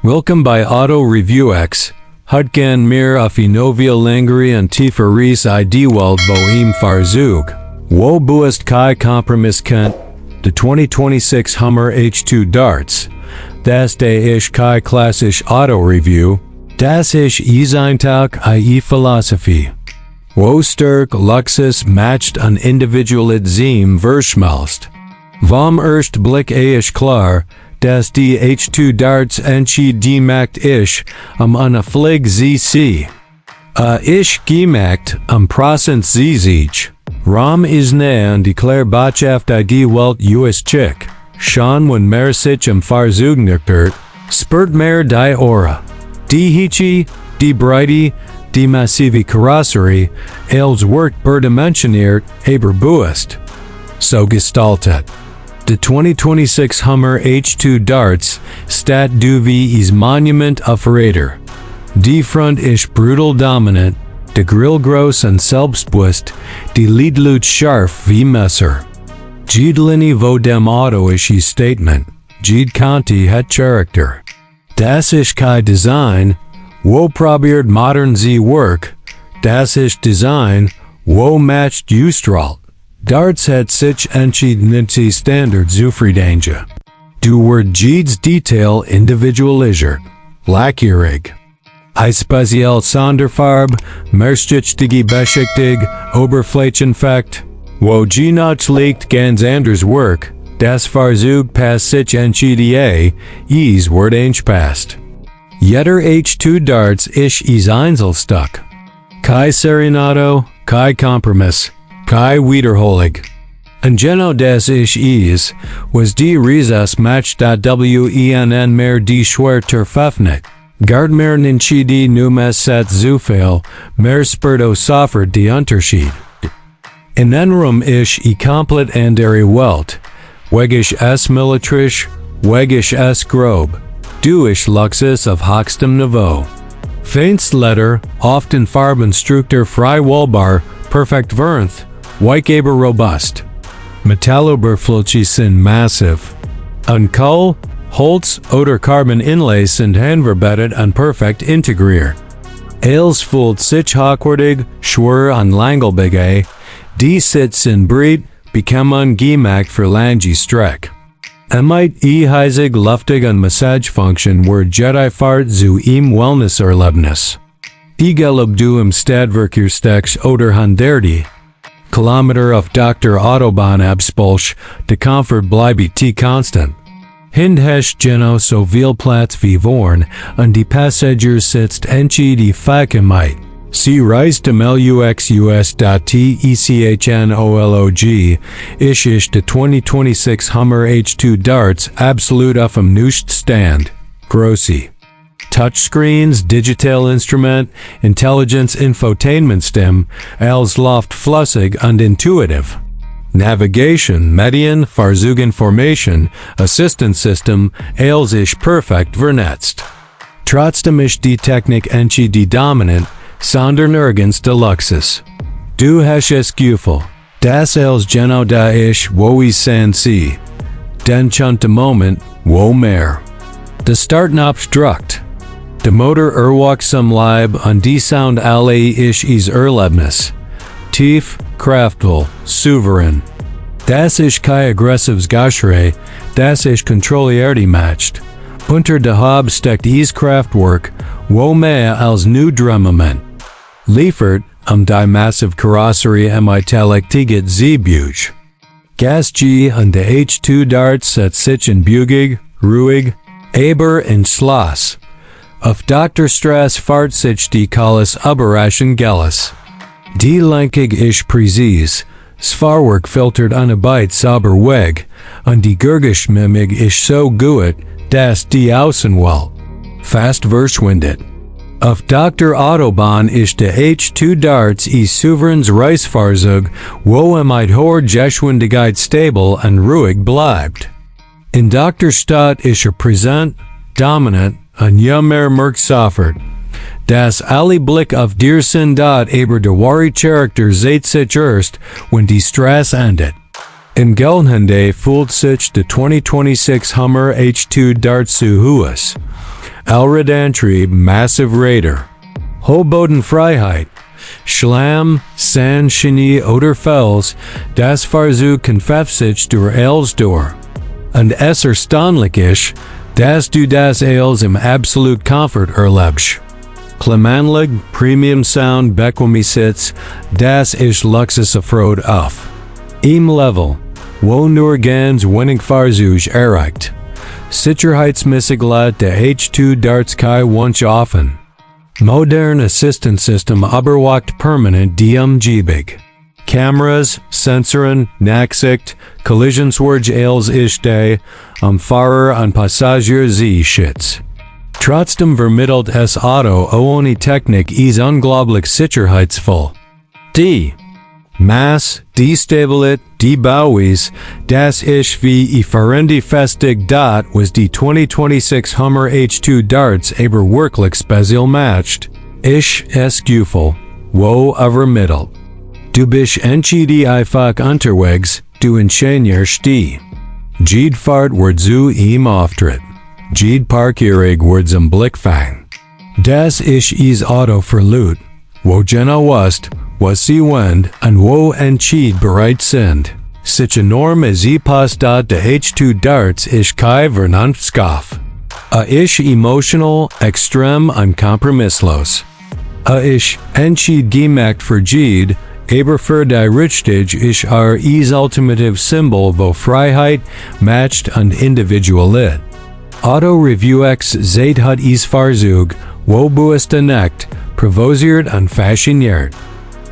Welcome by AutoReviewX. Het kan meer of inovia langere en tiefer is die welt boem Fahrzeug. Wo buest kai compromis kent. De 2026 Hummer H2 DARTZ. Das de isch kai klassisch AutoReview. Das isch Eintauch ie Philosophie. Wo sterk Luxus matcht an individualit Ziem verschmelzt. Vom erst Blick isch klar, dass die H2 DARTZ gemacht isch eine Flig ZC. Isch gemacht Präsenz ZC. Ram is ne an declare Botschaft die Welt US Chick. Schon wenn mer sich Fahrzeug nüchtert, spürt mer die Aura. Die Hichi, die Breite, die massivi Karosserie, als wird berdimensioniert, aber bewusst. So gestaltet. De 2026 Hummer H2 DARTZ stat du wie is Monument Offroader. Die Front isch brutal dominant, de Grill gross und selbstbewusst, die Lidlut scharf wie Messer. Jedlini vo dem Auto isch Statement, Jed Conti het Charakter. Das isch kai Design, wo probiert modern Z work, das isch Design, wo matcht Ustralt. DARTZ het sich entschieden die Standard zufriedenge. Du wird Jed's Detail individualisiert, lackirig. I speziell Sonderfarbe, mehrstichtige Beschichtig, Oberflächeneffekt, wo Genoch liegt ganz anders Work, das Fahrzeug passt sich entschieden is wird angepasst. Jeder H2 DARTZ is Einzelstück. Kai Serenado, kai Kompromiss. Kai Wiederholig. En Geno des is, was die Risas match.wen mer die Schwerter Pfeffnet. Gardmer ninchi die Numes set zufel, mer spurto soffert die Unterschied. In Innenraum isch komplett andere Welt. Wegisch es militärisch, wegisch es grob. Du isch Luxus auf höchstem Niveau. Feinstletter, often Farbenstruktur frei wählbar, perfekt Wernth. Weichgeber robust. Metalloberfläche sind massiv. An Kohl, Holz oder Carbon Inlays sind handverarbeitet und perfekt integriert. Als fühlt sich hochwertig, schwer und langlebig, die sitzen breit, bekommen gemacht für lange Streck. Mit heisig, luftig und Massagefunktion wird Jedi-Fahrt zu Wellnesserlebnis. Egal ob du im Stadtverkehr steckst oder hunderty Kilometer auf Dr. Autobahn abspulch, de Comfort bleibt constant. Hindhesch Geno so viel Platz wie vorn, und die Passagier sitzt die Fakemite. See Reis dem luxus.technolog, isch de 2026 Hummer H2 DARTZ absolut auf dem Newsstand. Grossi. Touchscreens, digital instrument, intelligence infotainment stem, als Loft flussig und intuitive. Navigation, Medien, Fahrzeuginformation, Assistance System, als isch perfekt vernetzt. Trotzdem isch die Technik die dominant, sondern nirgends de Luxus. Du hast es Gefühl, das als Geno da isch wo is san sie. Den chunte Moment, wo mehr. De Starten obstruct. De Motor erwachsam Leib und die Sound alle is Erlebnis. Tief, kraftvoll, souverän. Das isch kai aggressives Gaucherei, das isch kontrolliert matcht. Unter de Hab steckt Kraftwerk, wo mehr als nu Drumament. Liefert, die massive Karosserie Teilechtiget Zbuch. Gas G und de H2 DARTZ set sich in Bugig, ruhig, aber in Strass. Auf Dr. Strass fahrt sich die Kalles Überraschung Gelles. Die Lenkig isch präzis, Fahrwerk filtert eine Byte sauber weg, und die Gurgischmimig isch so gut, dass die Außenwelt fast verschwindet. Auf Dr. Autobahn isch de H2 DARTZ souveräns Reisfahrzeug, wo hoher Geschwindigkeit stabil und ruhig bleibt. In Dr. Stadt isch präsent, dominant, und mehr merk soffert. Das alle Blick auf dir sind aber der wahre Charakter seht sich erst, wenn die Strass endet. In Gelnhunde fühlt sich de 2026 Hummer H2 DARTZ hues. Allradantrieb massive Raider. Hochbodenfreiheit. Schlamm, Sand, Schnee oder Fels, das Fahrzeug kann sich durch alles durch. Und es erstaunlich ist, dass du das alles im absolut Komfort erlebst. Klimaanlage, Premium Sound, bequeme Sitz, das ist Luxus-Offroad auf. Im Level, wo nur ganz wenig Fahrzeug erreicht. Sicherheitsmäßigkeit der H2 DARTZ kai wunsch offen. Modern Assistance System überwacht permanent die Umgebung. Cameras, Sensoren, Nachsicht, Kollisionswürge als isch Fahrer und Passagier Schutz. Trotzdem vermittelt es Auto ohne Technik ist unglaublich sicherheitsvoll. Die Mass, die Stabilität, die Bauweise, das ich wie Verendi festig dot was die 2026 Hummer H2 DARTZ aber wirklich speziell matched. Ich es Gefühl, wo vermittelt. Du bist entschieden einfach unterwegs, du ingeniierst die. Jede Fahrt wird zu ihm Auftritt. Jede Parkierung wird zum Blickfang. Das ist Auto verlut, wo genau wust, was sie wollen und wo entschied bereit sind. Sich enorm post dot de H2 DARTZ ist kai Vernunftskauf. Ist emotional, extrem und kompromisslos. Ist entschied gemacht für jede, aber für die Richtige ist ultimative Symbol wo Freiheit, matcht und Individualität. AutoReviewX zeigt hat Fahrzeug, wo neckt, provoziert und fasziniert.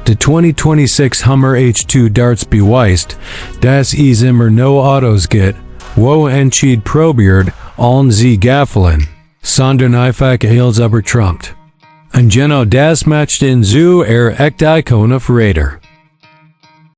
Der 2026 Hummer H2 DARTZ beweist, dass immer no Autos gibt, wo entschied probiert, allen sie Gaffeln, sondern einfach als übertrumpt. Und genau das matcht in zu echt Icon of Raider.